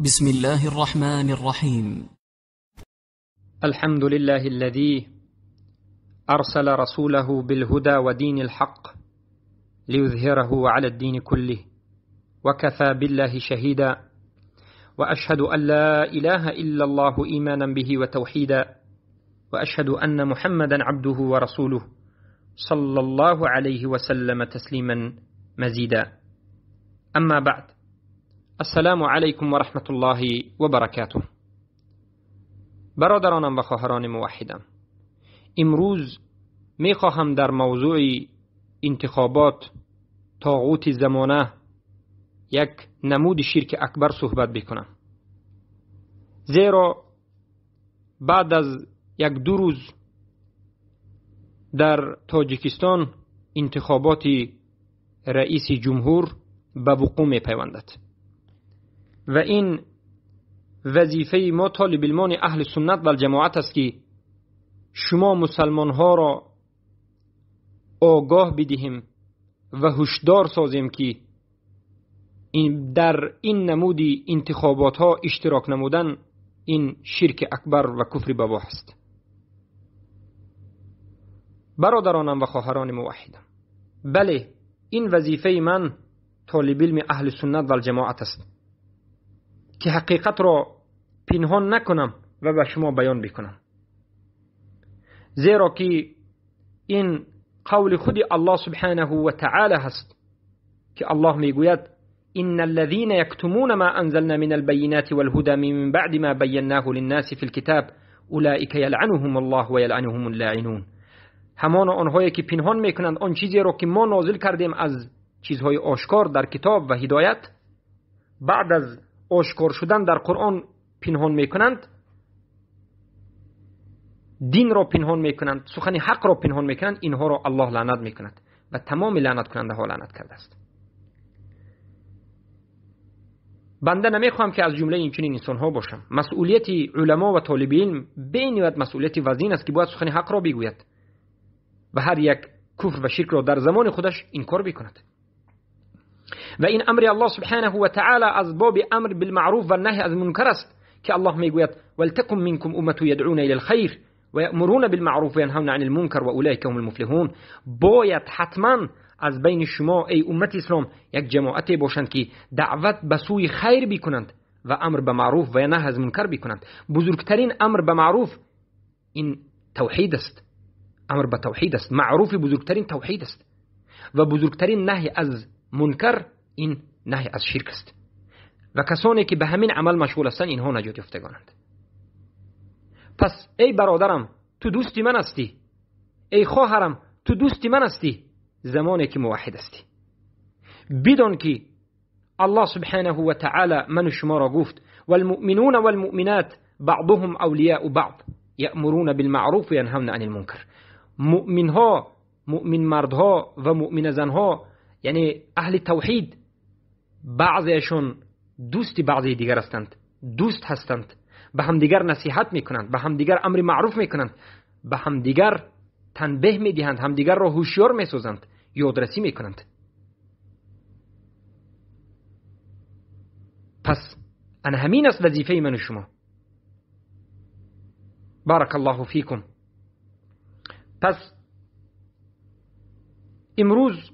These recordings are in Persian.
بسم الله الرحمن الرحیم. الحمد لله الذي أرسل رسوله بالهدى ودين الحق ليظهره على الدين كله وكفى بالله شهيدا، وأشهد أن لا إله إلا الله إيمانا به وتوحيدا، وأشهد أن محمدا عبده ورسوله صلى الله عليه وسلم تسليما مزيدا. أما بعد، السلام علیکم و رحمت الله و برکاته. برادرانم و خواهران موحدم، امروز میخواهم در موضوع انتخابات طاغوت زمانه یک نمود شرک اکبر صحبت بکنم، زیرا بعد از یک دو روز در تاجیکستان انتخابات رئیس جمهور به وقوع میپیوندد و این وظیفه ما طالب علمان اهل سنت و الجماعت است که شما مسلمان ها را آگاه بدهیم و هشدار سازیم که در این نمود انتخابات ها اشتراک نمودن این شرک اکبر و کفر بواح است. برادرانم و خواهران موحدم، بله، این وظیفه من طالب علم اهل سنت و الجماعت است که حقیقت را پنهان نکنم و به شما بیان بکنم، زیرا که این قول خود الله سبحانه و تعالی هست که الله میگوید إن الذين يكتمون ما أنزلنا من البينات والهدى من بعد ما بيناه للناس في الكتاب أولئك يلعنهم الله ويلعنهم اللاعنون. همان آنهایی که پنهان میکنند آن چیزی را که ما نازل کردیم از چیزهای آشکار در کتاب و هدایت، بعد از آشکار شدن در قرآن پنهان میکنند، دین را پنهان میکنند، سخن حق را پنهان میکنند، اینها را الله لعنت میکند و تمام لعنت کننده ها لعنت کرده است. بنده نمیخوام که از جمله این چنین انسان ها باشم. مسئولیت علما و طالب علم بینیت مسئولیت وزین است که باید سخن حق را بگوید و هر یک کفر و شرک را در زمان خودش انکار بکند. و این امر الله سبحانه و تعالی از باب امر بالمعروف و نهی از منکر است که الله میگوید ولتکن منکم امه یدعون الی الخیر و یأمرون بالمعروف و ینهون عن المنکر و اولئک هم المفلحون. باید حتما از بین شما ای امت اسلام یک جماعتی باشند که دعوت به سوی خیر بکنند و امر به معروف و نهی از منکر بکنند. بزرگترین امر به معروف این توحید است، امر به توحید است، معروف بزرگترین توحید است و بزرگترین نهی از منکر این نهی از شرک است و کسانی که به همین عمل مشغول هستند اینها نجات یافتگانند. پس ای برادرم تو دوستی من هستی، ای خواهرم تو دوستی من هستی، زمانی که موحد هستی بدان که الله سبحانه و تعالی من شما را گفت والمؤمنون والمؤمنات بعضهم اولیاء بعض یأمرون بالمعروف و ینهون عن المنکر. مؤمن ها، مؤمن مردها و مؤمن زنها، یعنی اهل توحید، بعضیشون دوست بعضی دیگر هستند، دوست هستند، به همدیگر نصیحت میکنند، به همدیگر امر معروف میکنند، به همدیگر تنبیه میدهند، همدیگر را هوشیار میسازند، یادرسی میکنند. پس انا همین است وظیفه من و شما. بارک الله فیکم. پس امروز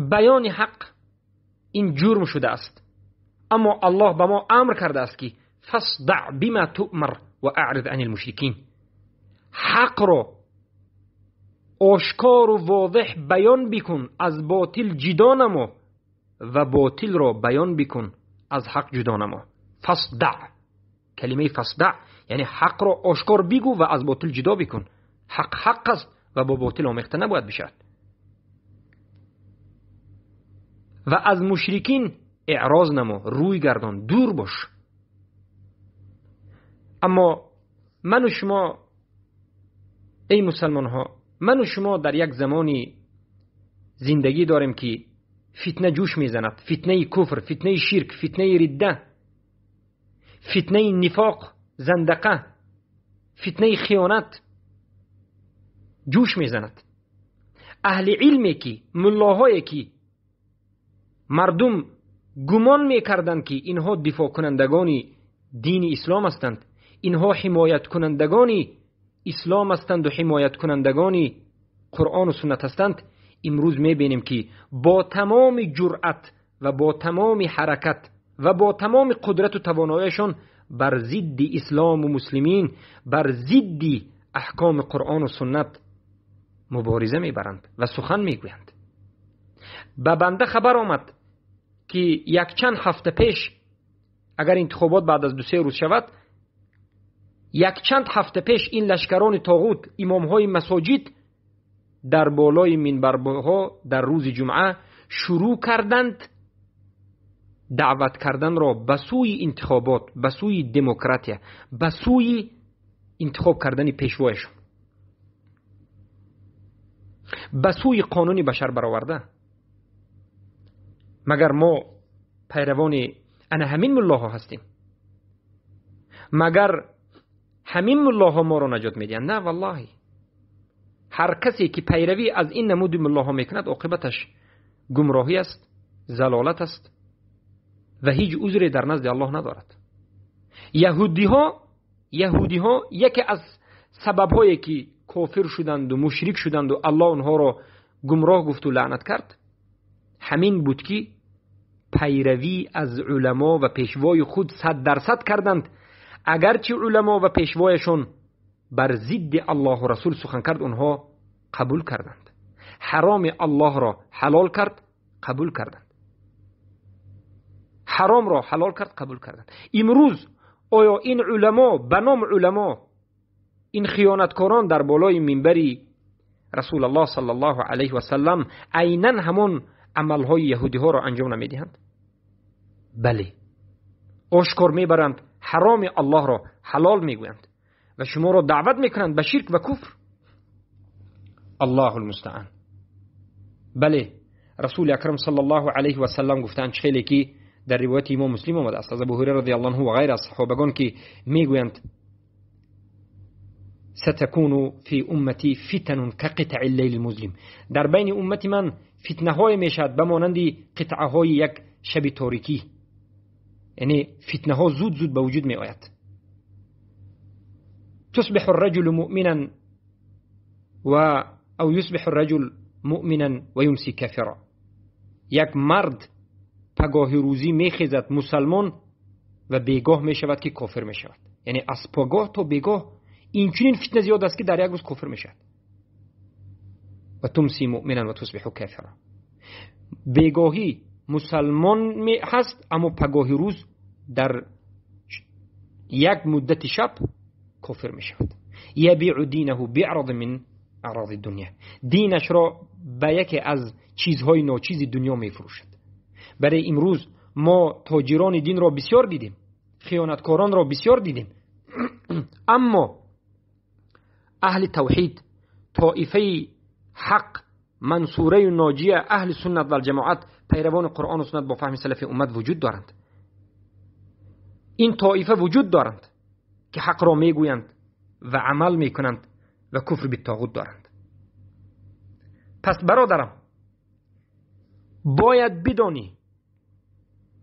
بیان حق این جرم شده است، اما الله به ما امر کرده است که فاصدع بما تؤمر و اعرض عن المشرکین. حق را آشکار و واضح بیان بکن، از باطل جدا نما و باطل را بیان بکن، از حق جدا نما. فاصدع، کلمه فاصدع یعنی حق را آشکار بگو و از باطل جدا بکن. حق حق است و با باطل آمیخته نباید بشود. و از مشرکین اعراض نما، روی گردان، دور باش. اما من و شما ای مسلمان ها، من و شما در یک زمانی زندگی داریم که فتنه جوش میزند، فتنه کفر، فتنه شرک، فتنه رده، فتنه نفاق، زندقه، فتنه خیانت جوش میزند. اهل علمی که، ملاهایی که مردم گمان میکردند که اینها دفاع کنندگان دین اسلام هستند، اینها حمایت کنندگان اسلام هستند و حمایت کنندگان قرآن و سنت هستند، امروز میبینیم که با تمام جرأت و با تمام حرکت و با تمام قدرت و تواناییشان بر ضد اسلام و مسلمین، بر ضد احکام قرآن و سنت مبارزه میبرند و سخن میگویند. به بنده خبر آمد که یک چند هفته پیش، اگر انتخابات بعد از 2-3 روز شود، یک چند هفته پیش این لشکران طاغوت، امامهای مساجد در بالای منبرها در روز جمعه شروع کردند دعوت کردن را به سوی انتخابات، به سوی دموکراتی، به سوی انتخاب کردن پیشوایشون، به سوی قانون بشر برآورده. مگر ما پیروان انا همین ملاها هستیم؟ مگر همین ملاها ما را نجات میدهند؟ نه والله. هر کسی که پیروی از این نمود ملاها میکند عاقبتش گمراهی است، ضلالت است و هیچ عذری در نزد الله ندارد. یهودی ها یکی از سبب هایی که کافر شدند و مشرک شدند و الله آنها را گمراه گفت و لعنت کرد، همین بود که پیروی از علما و پیشوای خود 100% کردند. اگرچه علما و پیشوایشون بر ضد الله و رسول سخن کرد، اونها قبول کردند. حرام الله را حلال کرد، قبول کردند. حرام را حلال کرد، قبول کردند. امروز آیا این علما به نام علما، این خیانتکاران در بالای منبری رسول الله صلی الله علیه و سلم عینا همون عملهای یهودی ها را انجام نمیدهند؟ بله، آشکار میبرند، حرام الله را حلال میگویند و شما را دعوت میکنند به شرک و کفر. الله المستعان. بله، رسول اکرم صلی الله علیه و سلم گفتند، خیلی که در روایت امام مسلم آمده است از ابو هریره رضی الله عنه و غیر از صحابگان که میگویند ستكون في امتی فتن كقطع الليل المظلم. در بین امت من فتنه های میشد به مانند قطعه های یک شب تاریکی، یعنی فتنه ها زود زود به وجود می آید. تصبح الرجل مؤمنا و او يصبح الرجل مؤمنا و يمسي كافرا. یک مرد پگاه روزی میخیزد مسلمان و بیگاه میشود که کافر میشود. یعنی از پگاه تا بیگاه این چنین فتنه زیاد است که در یک روز کافر میشود. و تمسی مؤمنا و تصبح کافرا. بیگاهی مسلمان می هست، اما پگاه روز در یک مدت شب کافر می شود. یبیع دینه بعرض من اعراض دنیا. دینش را به یکی از چیزهای ناچیز دنیا می فروشد. برای امروز ما تاجران دین را بسیار دیدیم، خیانتکاران را بسیار دیدیم، اما اهل توحید، طائفه حق، منصوره ناجیه، اهل سنت و الجماعت، پیروان قرآن و سنت با فهم سلف امت وجود دارند. این طائفه وجود دارند که حق را میگویند و عمل میکنند و کفر به طاغوت دارند. پس برادرم، باید بدانی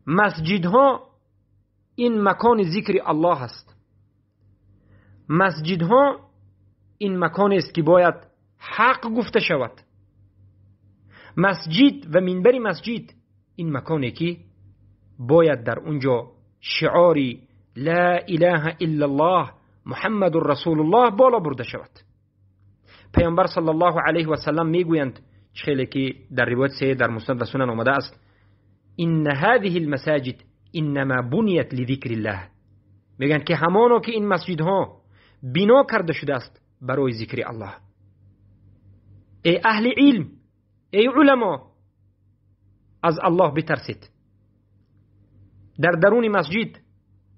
مسجدها این مکان ذکر الله است. مسجدها این مکان است که باید حق گفته شود. مسجد و منبر مسجد این مکانی که باید در اونجا شعاری لا اله الا الله محمد رسول الله بالا برده شود. پیامبر صلی الله علیه و سلم میگویند، خیلی که در روایت سه در مسند و سنن آمده است، ان هذه المساجد انما بنیت لذکر الله. میگن که همانو که این مسجدها بنا کرده شده است برای ذکر الله. ای اهل علم، ای علما، از الله بترسید. در درون مسجد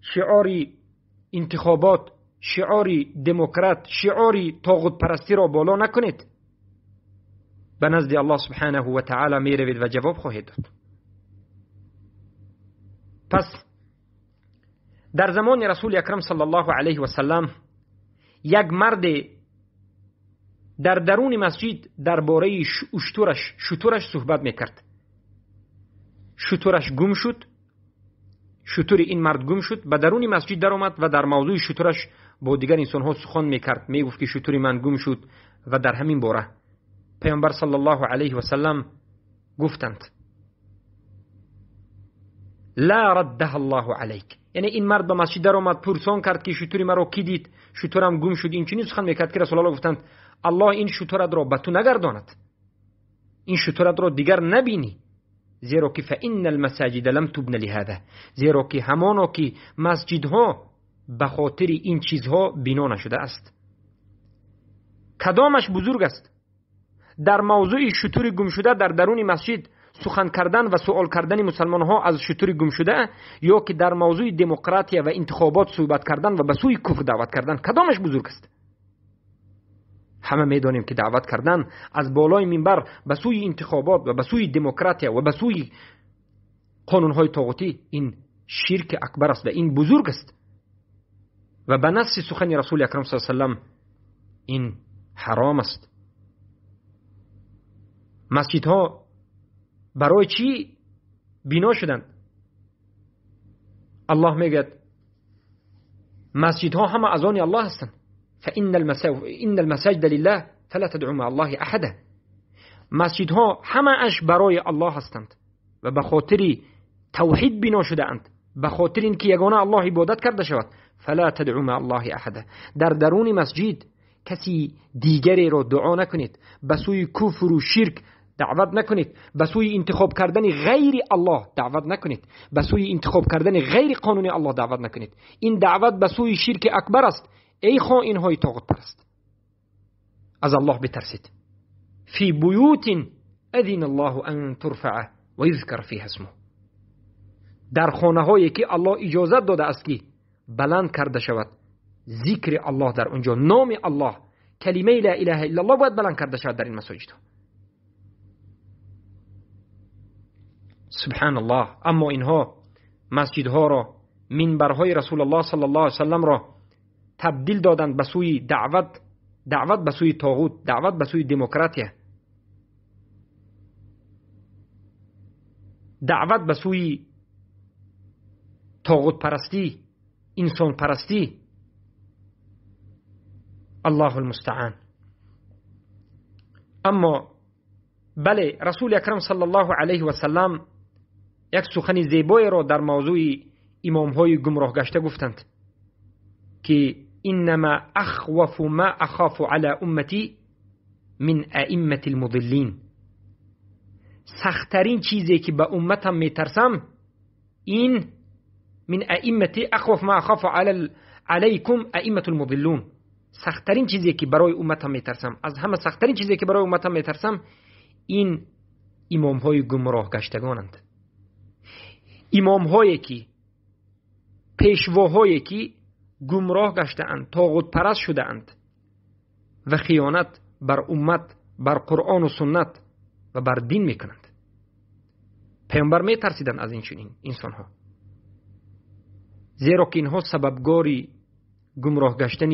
شعار انتخابات، شعار دموکرات، شعار طاغوت پرستی را بالا نکنید. به نزد الله سبحانه و تعالی می روید و جواب خواهید داد. پس در زمان رسول اکرم صلی الله علیه و سلم یک مرد در درون مسجد درباره شترش صحبت میکرد. شترش گم شد، شتر این مرد گم شد، به درون مسجد در آمد و در موضوع شترش با دیگر انسان ها سخن میکرد، میگفت که شتر من گم شد. و در همین باره پیامبر صلی الله علیه و سلم گفتند لا ردها الله علیک. یعنی این مرد به مسجد در آمد، پرسان کرد که شتر مرا کی دید، شترم گم شد. این چنین سخن میکرد که رسول الله گفتند الله این شترت را به تو نگرداند، این شترت را دیگر نبینی، زیرا که فان المساجد لم تبن لهذا، زیرا که همانا که مسجدها به خاطر این چیزها بنا نشده است. کدامش بزرگ است؟ در موضوع شتر گم شده در درون مسجد سخن کردن و سوال کردن مسلمان ها از شتر گم شده، یا که در موضوع دموکراتی و انتخابات صحبت کردن و به سوی کفر دعوت کردن، کدامش بزرگ است؟ همه میدانیم که دعوت کردن از بالای منبر به سوی انتخابات و به سوی دموکراتی و به سوی قانونهای طاغوتی این شرک اکبر است و این بزرگ است و به نص سخن رسول اکرم صلی الله علیه و سلم این حرام است. مسجدها برای چی بنا شدند؟ الله میگه مسجدها همه از آن الله هستند. فإن المساجد لله فلا تدعوا مع الله احدا. مسجدها همه اش برای الله هستند و به خاطر توحید بنا شده اند، به خاطر اینکه یگانه الله عبادت کرده شود. فلا تدعوا مع الله احدا. در درون مسجد کسی دیگری را دعا نکنید، به سوی کفر و شرک دعوت نکنید، به سوی انتخاب کردن غیر الله دعوت نکنید، به سوی انتخاب کردن غیر قانون الله دعوت نکنید. این دعوت به سوی شرک اکبر است. ای خائن های طاغوت پرست، از الله بترسید. فی بیوت اذن الله ان ترفع و یذکر فیها اسمه. در خانه هایی که الله اجازت داده است که بلند کرده شود ذکر الله در اونجا، نام الله، کلمه لا اله الا الله باید بلند کرده شود در این مساجد. سبحان الله. اما اینها مسجدها را، منبرهای رسول الله صلی الله علیه وسلم را تبدیل دادند به سوی دعوت، دعوت به سوی طاغوت، دعوت به سوی دموکراتی، دعوت به سوی طاغوت پرستی، انسان پرستی. الله المستعان. اما بله، رسول اکرم صلی الله علیه و سلم یک سخن زیبایی را در موضوع امام های گمراه گشته گفتند که انما اخوف ما اخاف على امتی من ائمه المضلین. سختترین چیزی که به امتم میترسم این من ائمتی اخوف ما اخاف علیکم ائمه المضلون. سختترین چیزی که برای امتم میترسم، از همه سختترین چیزی که برای امتم میترسم این امام های گمراه گشتگانند. امام هایی که، پیشواهایی که گمراه گشته‌اند، طاغوت پرست شده اند و خیانت بر امت، بر قرآن و سنت و بر دین میکنند. پیامبر میترسیدند از این چنین انسانها، زیرا که اینها سببگاری گمراه گشتن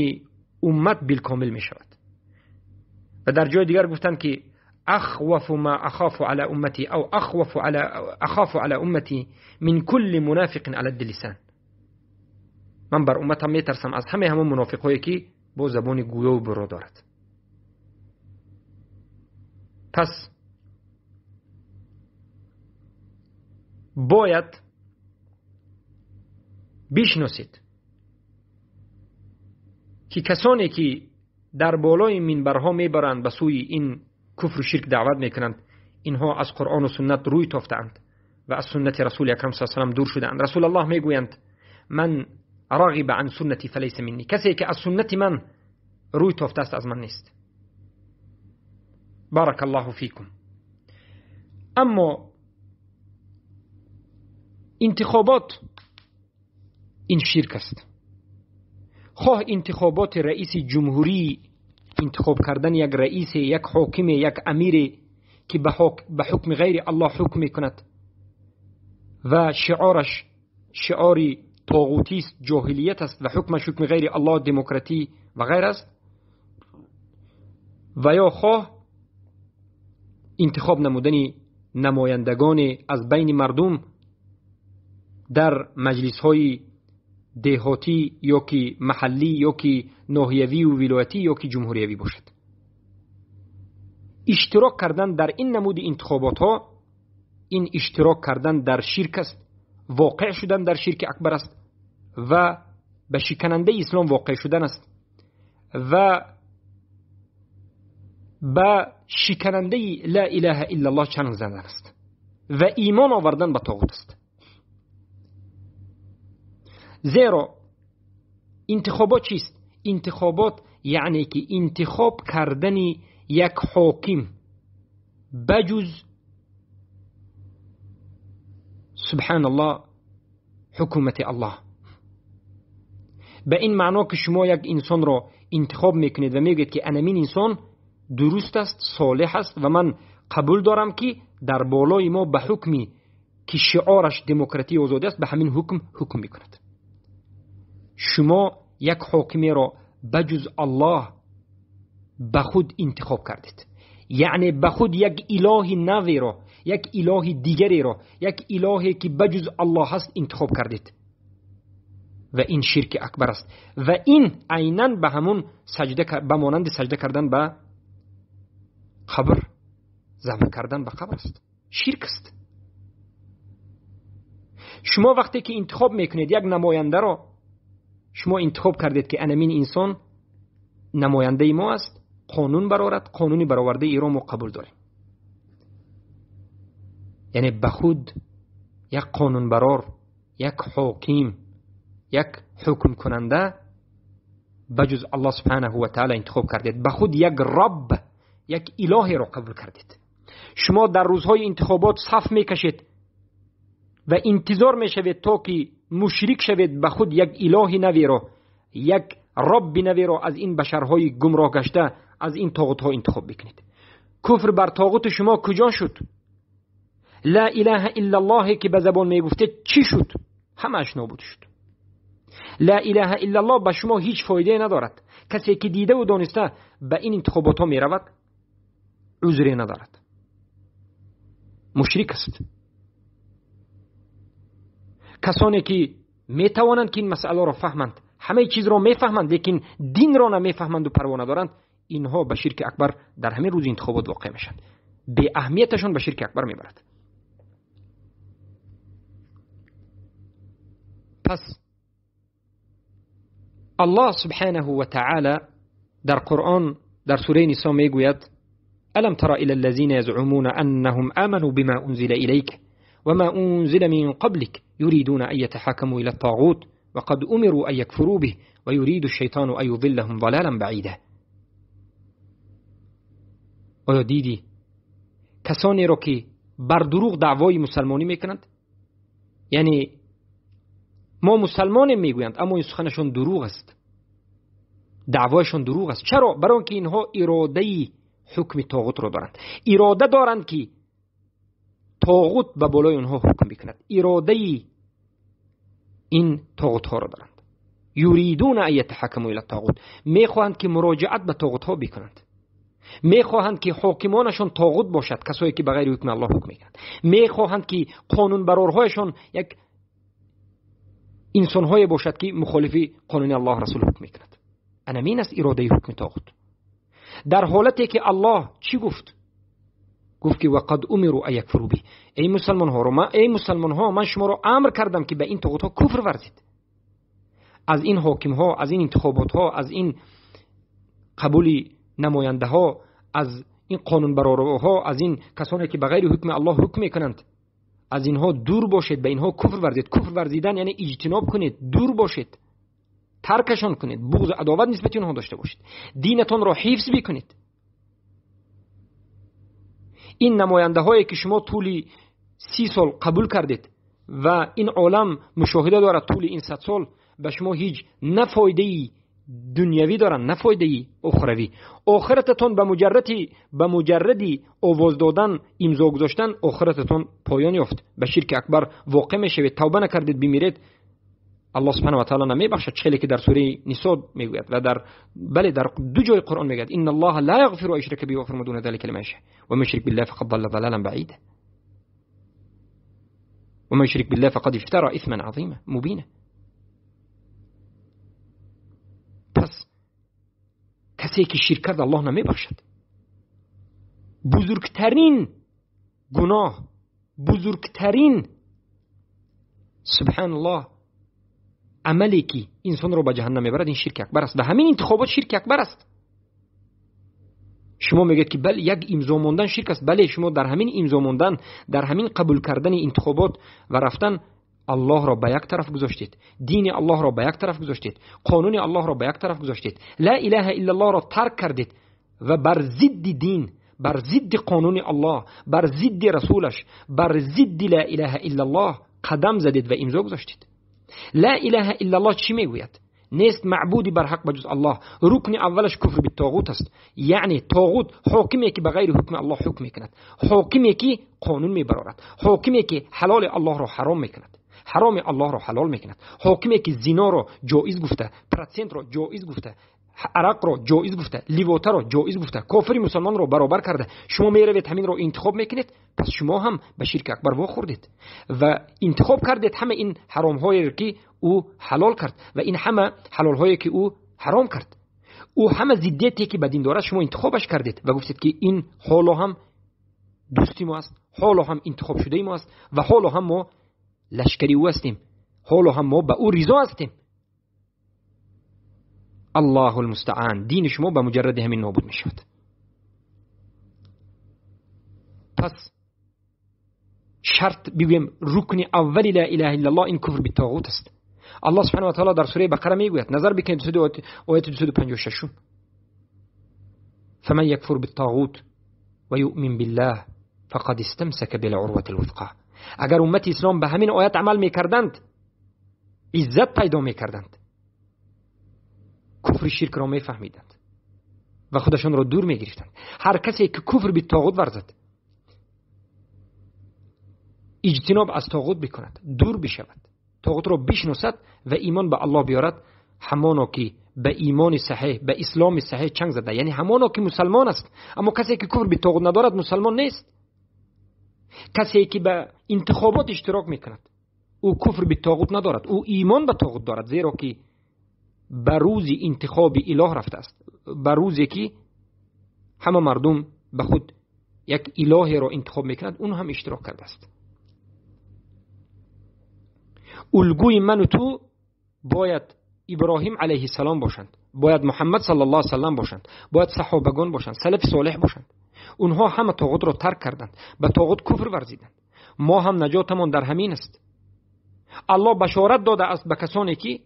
امت بالکامل میشود. و در جای دیگر گفتند که اخوف ما اخاف على امتی او اخاف على امتی من كل منافق على اللسان. من بر امتم میترسم از همه همون منافق هایی که با زبان گویا و برا دارد. پس باید بشناسید که کسانی که در بالای منبرها میبرند به سوی این کفر و شرک دعوت میکنند، اینها از قرآن و سنت روی تافتند و از سنت رسول اکرم صلی الله علیه و سلم دور شدند. رسول الله میگویند من راغب عن سنتی فلیس منی، کسی که از سنت من روی تافته است از من نیست. بارک الله فیکم. اما انتخابات این شرک است. خواه انتخابات رئیس جمهوری، انتخاب کردن یک رئیس، یک حاکم، یک امیر که به حکم غیر الله حکم میکند و شعارش شعاری طاغوتی است، جاهلیت است و حکمش حکم غیر الله، دموکراتی و غیر است، و یا خواه انتخاب نمودن نمایندگان از بین مردم در مجلس های دهاتی یا که محلی یا که ناحیوی و ولایتی یا که جمهوریوی باشد. اشتراک کردن در این نمود انتخابات ها، این اشتراک کردن در شرک است، واقع شدن در شرک اکبر است و به شکننده اسلام واقع شدن است و به شکننده لا اله الا الله چنگ زدن است و ایمان آوردن به طاغوت است. زیرا انتخابات چیست؟ انتخابات یعنی که انتخاب کردن یک حاکم بجز سبحان الله حکومت الله. به این معنا که شما یک انسان را انتخاب میکنید و میگید که انمین انسان درست است، صالح است و من قبول دارم که در بالای ما به حکمی که شعارش دموکراتی و آزادی است به همین حکم حکم میکند. شما یک حاکمی را بجز الله به خود انتخاب کردید، یعنی به خود یک اله نوی را، یک اله دیگری را، یک الهی که بجز الله هست انتخاب کردید و این شرک اکبر است و این عینا به همون سجده، به مانند سجده کردن به قبر، ذبح کردن به قبر است، شرک است. شما وقتی که انتخاب میکنید یک نماینده را، شما انتخاب کردید که انمین انسان نماینده ما است، قانون برآورد، قانونی برآورده ای را ما قبول داریم. یعنی به خود یک قانون برار، یک حاکم، یک حکم کننده بجز الله سبحانه و تعالی انتخاب کردید، به خود یک رب، یک الهی را قبول کردید. شما در روزهای انتخابات صف میکشید و انتظار میشوید تا که مشرک شوید به خود یک اله نوی را، یک رب نوی را از این بشرهای گمراه گشته، از این طاغوت ها انتخاب بکنید. کفر بر طاغوت شما کجا شد؟ لا اله الا الله که به زبان میگفته چی شد؟ همش نابود شد. لا اله الا الله به شما هیچ فایده ندارد. کسی که دیده و دانسته به این انتخابات ها میرود عذری ندارد، مشرک است. کسانی که میتوانند که این مسئله را فهمند، همه چیز را میفهمند لیکن دین را نمیفهمند و پروا ندارند، اینها به شرک اکبر در همین روز انتخابات واقع میشند. به اهمیتشان به شرک اکبر میبرد. پس الله سبحانه و تعالی در قرآن در سوره نساء میگوید: ألم تر إلى الذين يزعمون أنهم آمنوا بما أنزل إليك وما أنزل من قبلك يريدون أن يتحاكموا إلى الطاغوت وقد أمروا أن يكفروا به ويريد الشيطان أن يضلهم ضلالا بعيدا. آیا دیدی کسانی را که بر دروغ دعوای مسلمانی میکنند؟ یعنی ما مسلمانیم میگویند اما این سخنشون دروغ است، دعوایشون دروغ است. چرا؟ برای اینکه اینها اراده حکم طاغوت را دارند، اراده دارند که طاغوت به بالای آنها حکم بکند، اراده این طاغوت ها را دارند. یریدون ان یتحکموا الی الطاغوت، میخواهند که مراجعت به طاغوت ها بکنند، میخواهند که حاکمانشان طاغوت باشد، کسایی که بغیر حکم الله حکم میکنند، میخواهند که قانون برارهایشان یک انسانهای باشد که مخالف قانون الله رسول حکم میکند. انمین است اراده حکم طاغوت. در حالتی که الله چی گفت؟ گفت که وقد امروا ان یکفروا به. ای مسلمان ها، ای مسلمان ها، من شما را امر کردم که به این طاغوت ها کفر ورزید. از این حاکم ها، از این انتخابات ها، از این قبول نماینده ها، از این قانون برارها، از این کسانی که بغیر حکم الله حکم میکنند، از اینها دور باشید، به اینها کفر ورزید. کفر ورزیدن یعنی اجتناب کنید، دور باشید، ترکشان کنید، بغض و عداوت نسبت اینها داشته باشید، دینتان را حفظ بکنید. این نماینده هایی که شما طول 30 سال قبول کردید و این عالم مشاهده دارد طول این 100 سال، به شما هیچ نه فایده دنیوی دارن نه فایده اخروی. آخرتتان به مجردی آواز دادن، امضا گذاشتن، آخرتتان پایان یافت، به شرک اکبر واقع میشوید. توبه نکردید بمیرید، الله سبحانه و تعالی نمیبخشد. خیلی که در سوره نساء میگوید و در بله در دو جای قرآن میگوید ان الله لا یغفر ان یشرک به و یغفر ما دون ذلک لمن یشاء و من یشرک بالله فقد ضل ضلالا بعیدا. و من یشرک بالله فقد افترى اثما عظیما مبینا. پس کسی که شرک کرد الله نمیبخشد. بزرگترین گناه، بزرگترین سبحان الله عملی که انسان رو به جهنم میبرد این شرک اکبر است. و همین انتخابات شرک اکبر است. شما میگید که بله یک امضا ماندن شرک است. بله، شما در همین امضا ماندن، در همین قبول کردن انتخابات و رفتن، الله را به یک طرف گذاشتید، دین الله را به یک طرف گذاشتید، قانون الله را به یک طرف گذاشتید، لا اله الا الله را ترک کردید و بر ضد دین، بر ضد قانون الله، بر ضد رسولش، بر ضد لا اله الا الله قدم زدید و امضا گذاشتید. لا اله الا الله چی میگوید؟ نیست معبودی بر حق بجز الله. رکن اولش کفر بالطاغوت است، یعنی طاغوت حاکمی که بغیر حکم الله حکم میکند، حاکمی که قانون میبرارد، حاکمی که حلال الله را حرام میکند، حرام الله را حلال میکند، حاکمی که زنا را جایز گفته، پرتسنت را جایز گفته، عرق را جایز گفته، لیواته را جایز گفته، کافر مسلمان را برابر کرده. شما میروید همین را انتخاب میکنید، پس شما هم به شرک اکبر واخوردید و انتخاب کردید همه این حرام هایی که او حلال کرد و این همه حلال هایی که او حرام کرد، او همه ضدیتی که به دین دارد شما انتخابش کردید و گفتید که این حالا هم دوستی ما است، حالا هم انتخاب شده ما است و حالا هم ما لشکری او هستیم، حالا هم ما به او رضا هستیم. الله المستعان. دین شما به مجرد همین نابود می شود. پس شرط بگویم رکن اول لا اله الا الله این کفر بالطاغوت است. الله سبحانه و تعالی در سوره بقره میگوید، نظر بکنید آیت 256، فمن یکفر بالطاغوت و یؤمن بالله فقد استمسک بالعروة الوثقى. اگر امت اسلام به همین آیت عمل میکردند، عزت پیدا میکردند، کفر شرک را میفهمیدند و خودشان را دور میگرفتند. هر کسی که کفر به طاغوت ورزد، اجتناب از طاغوت بکند، دور بشود، طاغوت را بشناسد و ایمان به الله بیارد، همانا که به ایمان صحیح، به اسلام صحیح چنگ زده، یعنی همانا که مسلمان است. اما کسی که کفر به طاغوت ندارد مسلمان نیست. کسی که به انتخابات اشتراک میکند او کفر به طاغوت ندارد، او ایمان به طاغوت دارد، زیرا که به روز انتخاب اله رفته است، به روزی که همه مردم به خود یک الهی را انتخاب میکنند اون هم اشتراک کرده است. الگوی من و تو باید ابراهیم علیه السلام باشند، باید محمد صلی الله علیه وسلم باشند، باید صحابگان باشند، سلف صالح باشند. اونها همه طاغوت را ترک کردند، به طاغوت کفر ورزیدند. ما هم نجاتمان در همین است. الله بشارت داده است به کسانی که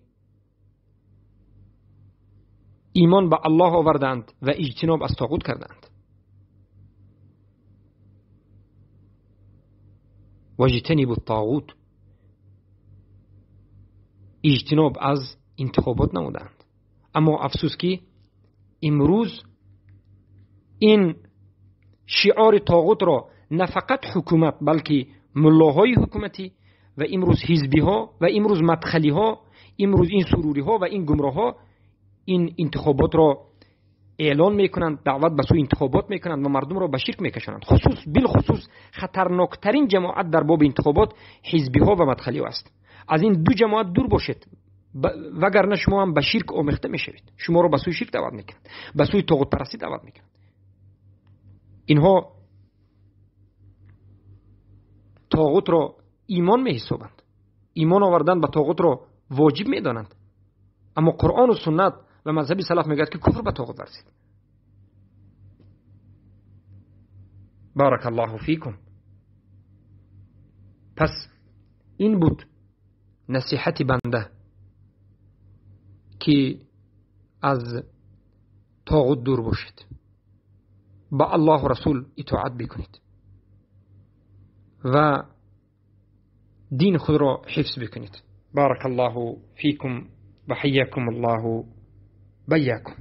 ایمان به الله آوردند و اجتناب از طاغوت کردند. واجتنبوا الطاغوت، اجتناب از انتخابات نمودند. اما افسوس که امروز این شعار طاغوت را نه فقط حکومت بلکه ملاهای حکومتی و امروز حزبی ها و امروز مدخلی ها، امروز این سروری ها و این گمراه ها این انتخابات را اعلان میکنند، دعوت به سوی انتخابات میکنند و مردم را به شرک میکشانند. خصوص بالخصوص خطرناکترین جماعت در باب انتخابات حزبی ها و مدخلی ها است. از این دو جماعت دور باشید، وگرنه شما هم به شرک آمیخته میشوید. شما را به سوی شرک دعوت میکنند، به سوی طاغوت پرستی دعوت میکنند. اینها طاغوت را ایمان میحسابند، ایمان آوردن به طاغوت را واجب میدانند. اما قرآن و سنت و مذهب سلف میگوید که کفر به طاغوت ورزید. بارک الله فیکم. پس این بود نصیحت بنده که از طاغوت دور باشید، با الله و رسول اطاعت بکنید و دین خود را حفظ بکنید. بارک الله فیکم و حیاکم الله بیاکم.